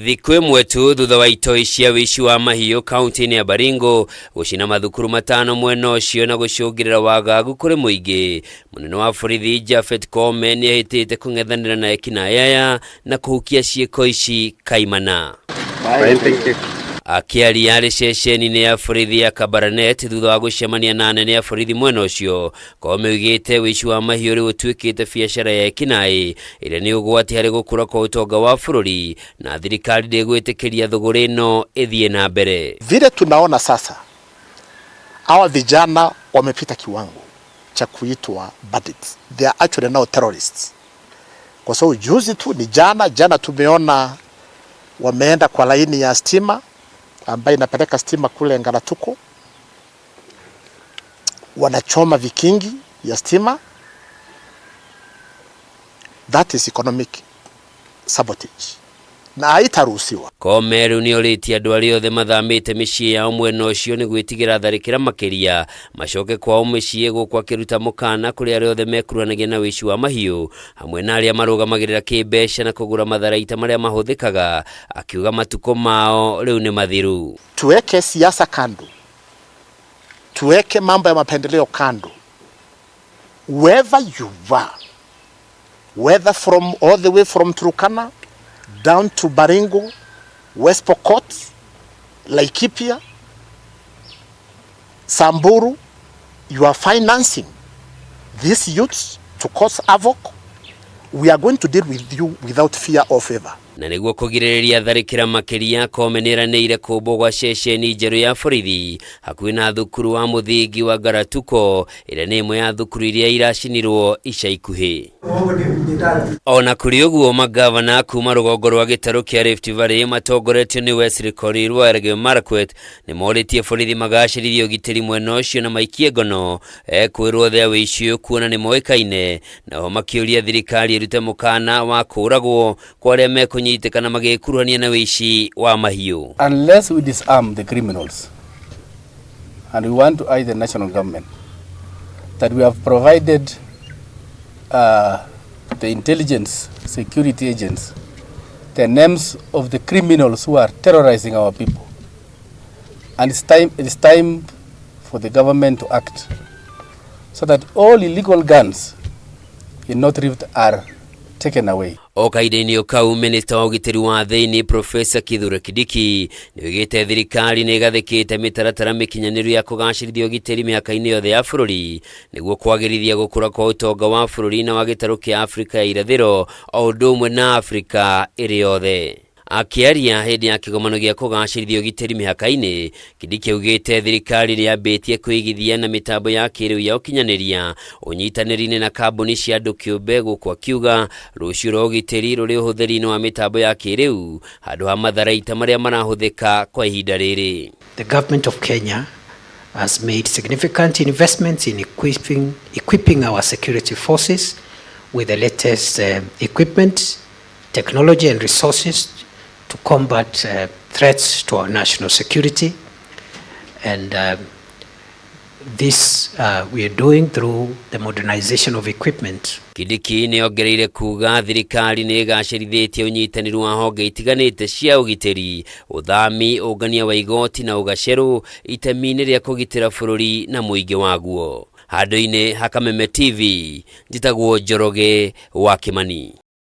Thikũ ĩmwe tu thutha wa itoi cia wĩici wa mahiũ kaunti-inĩ ya Baringo gũcina mathukuru 5 mwena ũcio na gũcũngĩrĩra wagagu kũrĩ mũingĩ, mũnene wa borithi Japhet Koome nĩehĩtĩte kũng'ethanĩra na ekinaĩ aya na kũhukia ciĩko ici kaimana. Akĩaria arĩ ceceni-inĩ ya borithi ya Kabarnet thutha wa gũcemania na anene a borithi mwena ũcio, Koome oigĩte wĩici wa mahiũ rĩu ũtuĩkĩte biacara ya ekinaĩ ĩrĩa nĩ ũgwati harĩ gũkũra kwa ũtonga wa bũrũri na thirikari ndĩgwĩtĩkĩria thũgũrĩ ĩno ĩthiĩ na mbere. Vile tunaona sasa hawa vijana wamepita kiwango cha kuitwa bandits. They are actually now terrorists. Kwa sababu juzi tu ni jana jana tumeona wameenda kwa laini ya stima ambayo inapeleka stima kule Ngaratuko, wanachoma vikingi ya stima. That is economic sabotage na haitaruhusiwa. Koome rĩu nĩorĩtie andũ arĩa othe mathamĩte mĩciĩ yao mwena ũcio nĩ gwĩtigĩra tharĩkĩra makĩria macoke kwao mĩciĩ, gũkũ akĩruta mũkana kũrĩ arĩa othe mekuruhanagia na wĩici wa mahiũ hamwe na arĩa marũgamagĩrĩra kĩmbeca na kũgũra matharaita marĩa mahũthĩkaga, akiuga matukũ mao rĩu nĩ mathiru. Tuweke siasa kando, tuweke mambo ya mapendeleo kando. Whoever you are, whether from all the way from Turkana down to Baringo, West Pokot, Laikipia, Samburu, you are financing these youths to cause havoc. We are going to deal with you without fear or favor. Na nĩguo kũgirĩrĩria tharĩkĩra makĩria, Koome nĩeranĩire kũmbwo gwa ceceni njerũ ya borithi hakuhĩ na thukuru wa mũthingi wa Ngaratuko ĩrĩa nĩ ĩmwe ya thukuru iria iracinirwo ica ikuhĩ. Ona kũrĩ ũguo, magavana kuma rũgongo rwa gĩtarũ kĩa Rift Valley matongoretio nĩ Wesley Korir wa Elgeyo Marakwet nĩ morĩtie borithi magacĩrithie ũgitĩri mwena ũcio na maikie ngono ekwĩrwo othe a wĩici ũyũ kuona nĩ moĩkaine, nao makĩũria thirikari ĩrute mũkana wa kũragwo kwa arĩa mekũnyitĩkana magĩkuruhania na wĩici wa mahiũ. Unless we disarm the criminals, and we want to urge the national government that we have provided the intelligence security agents the names of the criminals who are terrorizing our people. And it's time for the government to act so that all illegal guns in North Rift are taken away. O kahinda-inĩ o kau, minista wa ũgitĩri wa thĩinĩ Profesa Kithure Kindiki nĩoigĩte thirikari nĩ ĩgathĩkĩte mĩtaratara mĩkinyanĩru ya kũgacĩrithia ũgitĩri mĩhaka-inĩ yothe ya bũrũri nĩguo kwagĩrithia gũkũra kwa ũtonga wa bũrũri na wa gĩtarũ kĩa Afrika ya irathĩro o ũndũ ũmwe na Afrika ĩrĩ yothe. Akĩaria hĩndĩ ya kĩgomano gĩa kũgacĩrithia ũgitĩri mĩhaka-inĩ, Kindiki augĩte thirikari nĩ yambĩtie kwĩigithia na mĩtambo ya kĩrĩu ya ũkinyanĩria ũnyitanĩri-inĩ na kambuni cia andũ kĩũmbe, gũkũ akiuga rũciũ rwa ũgitĩri rũrĩ ũhũthĩri-inĩ wa mĩtambo ya kĩrĩu handũ ha matharaita marĩa marahũthĩka kwa ihinda rĩrĩ. The government of Kenya has made significant investments in equipping our security forces with the latest equipment, technology, and resources to combat threats to our national security. And this we are doing through the modernization of equipment. Kindiki nĩ ongereire kuga thirikari nĩ ĩgacĩrithĩtie ũnyitanĩri wa honge itiganĩte cia ũgitĩri, ũthami, ũngania wa igoti na ũgacerũ itemi-inĩ rĩa kũgitĩra bũrũri na mũingĩ waguo. Handũ-inĩ ha Kameme TV, njĩtagwo Njoroge wa Kimani.